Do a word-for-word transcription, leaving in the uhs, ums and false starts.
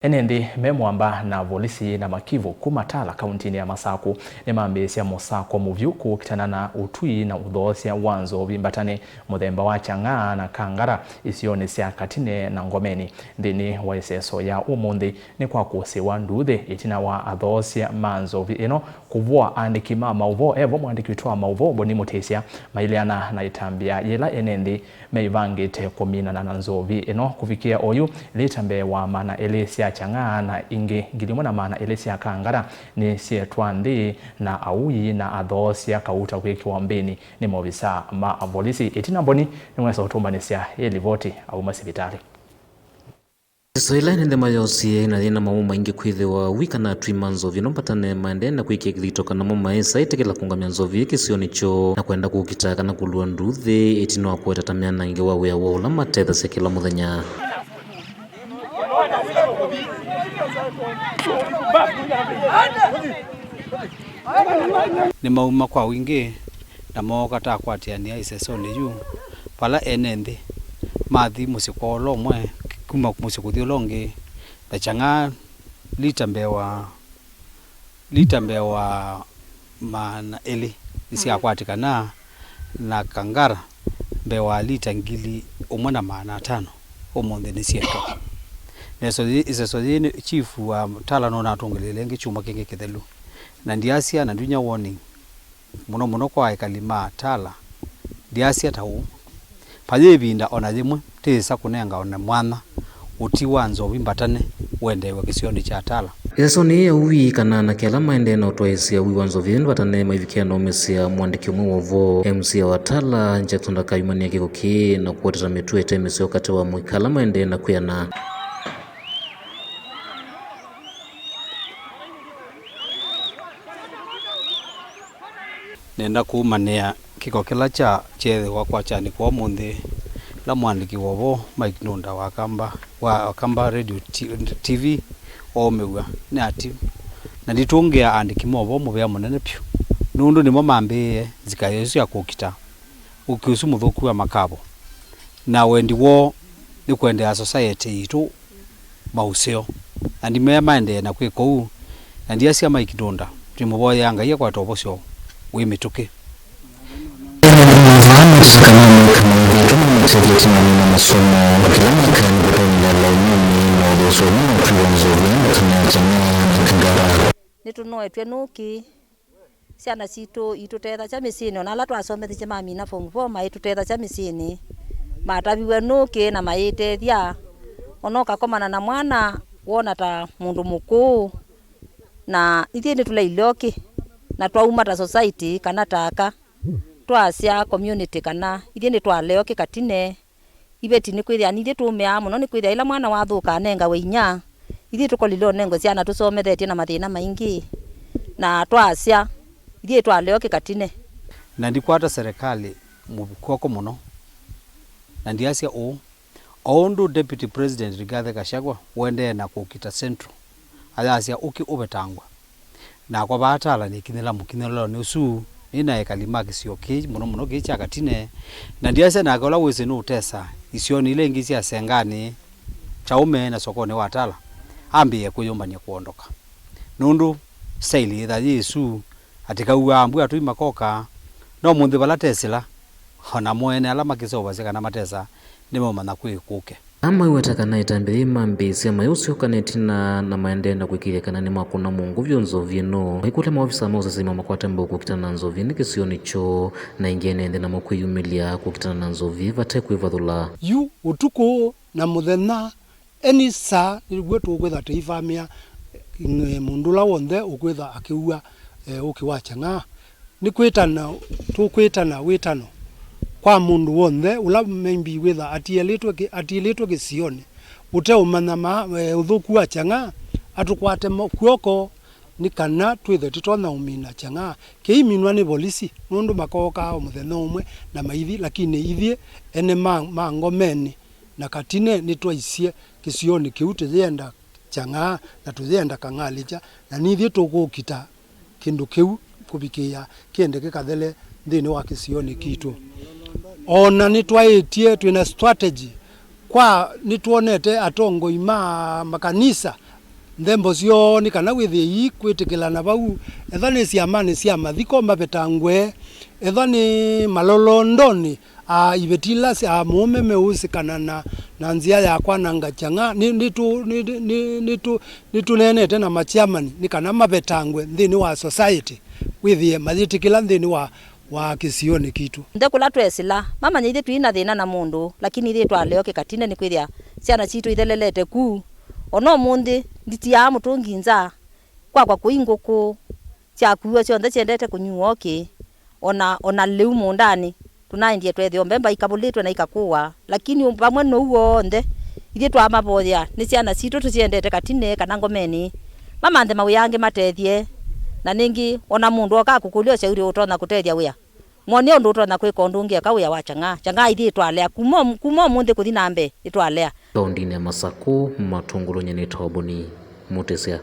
Ene nthĩ me mũamba na volisi na makivũ kuma Tala kauntinĩ ya Masaku nĩmambĩĩsya mũsako mũvyũ kũkitana na ũtwi na ũthoosya wa nzovi mbatane mũthemba wa Chang'aa na Kangara isionĩ sya Katine na Ngomeni. Nthĩnĩ wa ĩseso ya ũmũnthĩ nĩ kwakũsĩwa nduuthĩ ĩtina wa athoosya ma nzovi ĩno kũvũa andĩki ma maũvoo, evo mwandĩki witũ wa maũvoo Boni Mũtĩsya, maileana na ĩtambya yĩla ene nthĩ meĩvangĩte kũminana na nzovi ĩno. Kũvikĩa oyu, lita mbee wa maana elĩ sya Chang'aa na ingĩ ngili ĩmwe na maana elĩ sya Kangara nĩsyetwa nthĩ na aui na athoosya kauta kwĩkĩwa mbĩni nĩ maovisaa ma volisi. Ĩtina Boni nĩwesa ũtũmbanĩsya ĩ livoti auma sivitalĩ. Ĩseso ĩla ene nthĩ mayosie na yĩna mawau maingĩ kwĩthĩwa wĩ kana atwi ma nzovi ĩno mbatane maendee na kwĩkĩa kĩthito kana mo maĩsa ĩtĩkĩla kũũngamya nzovi ĩ kĩsionĩ kyoo na kwenda kũkita kana kũlua nduuthĩ ĩtina wa kũweta ta myanangĩo wa wĩa woo ũla matethasya kĩla mũthenya. Nĩmauma kwa wingĩ na mooka ta kwatĩanĩa ĩsesonĩ yu, vala ene nthĩ mathi mũsyĩ kwa ũla ũmwe, kuma mũsyĩ kũthi ũla ũngĩ, na Chang'aa lita mbee wa, lita mbee wa maana elĩ nĩsyakwatĩkana, na Kangara mbee wa lita ngili ũmwe na maana atano ũmũnthĩ nĩsyetwa. Na ĩseso yĩ, ĩseso yĩĩ nĩ chief wa Tala nũnatũngĩlĩĩle ĩngĩ kyumwa kĩngĩ kĩthelu, na ndyasya na ndunya warning mũno mũno kwa ekali ma Tala, ndyasya ta ũũ, vayĩ ĩvinda o na yĩmwe tĩyĩsa kũnenga o na mwanya ũti wa nzovi mbatane ũendeew'a kĩsionĩ kya Tala. Ĩsesonĩ yĩĩ ya ũwii kana anake ala maendee na ũtwaĩĩsya ũwii wa nzovi mbatane maivikĩa na ũmĩsya mwandĩki ũmwe wa ũvoo, M C A wa Tala, Jackson Ndakayumanie kĩko kĩĩ na kũeteta mĩtuo ĩte mĩseo katĩ wa mũika ala maendee na kwĩana. Nenda kũũmanĩa kĩko kĩla kya, kyeethĩwa kwakyanĩ kwa ũmũnthĩ, ĩla mũandĩki wa ũvoo Mike Ndunda wa Kamba, wa Kamba Radio T-, T V waũmĩw'a nĩ ati, na nditũngĩa aandĩki ma ũvoo mũvea mũnene vyũ, nũndũ nĩmo mambĩĩe nzika ĩsu ya kũkita ũki ũsu mũthũku wa makavo, na wendi woo nĩ kũendeea society yitũ maũseo, na ndimea maendee na kwĩka ũu, na ndyasya Mike Ndunda, twĩmũvoyea Ngai akwate ũvosyo wĩ mĩtũkĩ. Ene nthĩ mavaa mateta kana amũika maũvĩtwe mamatethye ĩtinanĩ na masomo, kĩla mekaa nĩ kũtonyela lainĩnĩ na ũthesyo ũmwe na ũtwi wa nzovi, mbatane ya Chang'aa na Kangara. Nĩtũnoetw'e nũkĩ. Syana sitũ itũtethasya mĩsyĩnĩ, o na ala twasomethisye mamina form four maitũtethasya mĩsyĩnĩ. Mataviw'e nũkĩ na mayĩtethya. O na ũkakomana na mwana, wona ta mũndũ mũkũũ, na ithyĩ nĩtũleile ũkĩ, na twauma ta society kana ta aka, twasya community kana ithyĩ nĩtwalea ũkĩ katine. Iveti nĩkwĩthĩa nithyĩ tũũmĩaa mũno, nĩkwĩthĩa ĩla mwana wathũka anengawe inyia, ithyĩ tũkolile ũnengo syana tũsomethetye na mathĩna maingĩ, na twasya, ithyĩ twalea ũkĩ katine. Na ndikwata serikali kw'oko mũno, na ndyasya ũũ, o ũndũ Deputy President Rigathi Gachagua ũendee na kũkita Central, ayasya ũkĩ ũvetangwa. Nakwa vaa Tala nĩkinyĩla mũkinyĩlonĩ ũsu, nĩ na ekali ma kĩsio kĩĩ, mũno mũno kĩĩ kya Katine, na ndyasya nake ũla wĩsĩ nũũtesa isionĩ ila ingĩ sya Senganĩ, Kyaũme na sokonĩ wa Tala, ambĩĩe kwĩyũmbany'a kũondoka. Nũndũ staili yĩtha yĩ ĩsu, atĩ kau ambua atũi makoka, no mũnthĩ vala tesĩla, o namo ene ala makĩseũvasya kana matesa, nĩmeũmanya kwĩ kũke. Aa maiweta kana ĩtambya yĩĩ mambĩĩsya mayũsyoka nĩ ĩtina na maendee na kũĩkĩĩthya kana nĩmakũna mũngũ vyũ nzovi ĩno. Maikũlya maovisaa ma ũsesei mamakwate mbau kũkitana na nzovi nĩ kĩsionĩ kyoo, na ĩngĩ ene nthĩ namo kwĩyumĩlya kũkitana na nzovi vate kwĩvathũla. Yu ũtukũ na mũthenya, any saa, nĩw'o tũkwĩtha tũivamĩa, eh, mũndũ ũla w'onthe ũkwĩtha akĩua, eh, ũkĩ wa Chang'aa. Nĩ kwĩtana, tũkwĩtana wĩtano kwa mũndũ w'onthe ũla maybe wĩtha atiĩlĩtwe kĩ-, atiĩlĩtwe kĩsionĩ, ũteũmanya ma, e, ũthũku wa Chang'aa, atũkwate mo-, kw'oko, nĩ kana twĩthe tũtonya ũmina Chang'aa. Kĩiminwa nĩ volisi, nũndũ makookaa o mũthenya ũmwe na maithi, lakini ithyĩ ene ma, ma Ngomeni na Katine nĩtwaisye kĩsionĩ kĩu tũyĩenda Chang'aa na tũyĩenda Kang'alĩkya, na nithyĩ tũkũkita kĩndũ kĩu kũvikĩĩa kĩende kĩkathele nthĩnĩ wa kĩsionĩ kitũ. O na nĩtwaĩtye twĩ na strategy kwa, nĩtwonete atongoi ma makanisa Nthembo syoo nĩ kana wĩthĩe iikwĩtĩkĩlana vau, ethwa nĩ syamanĩ sya mathiko mavetangwe, ethwa nĩ malolondonĩ, a, iveti ila sya mũũme meũsĩkana na, na nzĩa ya kwananga kyang'a. Nĩ, nĩtũ-, nĩ, nĩ, nĩtũ-, nĩtũneenete na makyamani nĩ kana mavetangwe nthĩnĩ wa society, wĩthĩe mayĩtĩkĩla nthĩnĩ wa, wa kĩsionĩ kitũ. Nthĩ kũla twesĩla, mamanya ithyĩ twĩ na thĩna na mũndũ, lakini ithyĩ twalea o kĩkatine nĩkwĩthĩa syana sitũ ithelelete ku. O na ũmũnthĩ, nditiaa mũtũngi nza, kwakwa kũi ngũkũ, syakuwa syonthe syendete kũnyuwa ũkĩ, o na, o na lĩu mũũndanĩ, tũnaendie twethĩa o mbemba ikavũlĩtwe na ikakũwa, lakini vamwe na ũu w'onthe, ithyĩ twamavoyea nĩ syana sitũ tũsyendete katine kana ngomenĩ, mamanthe mawĩa angĩ matethye. Na nĩngĩ, o na mũndũ oka akũkũlya ũsyaũlyo ũtonya kũtethya wĩa, mwonie ũndũ ũtonya kwĩka ũndũ ũngĩ eka wĩa wa kyang'aa. Kyang'aa ithyĩ twalea kuma, kuma ũmũnthĩ kũthi na mbee, nĩtwalea. Kaũndĩnĩ ya Masakũ, matũngũlũnye nĩ Toboni Mũtĩsya.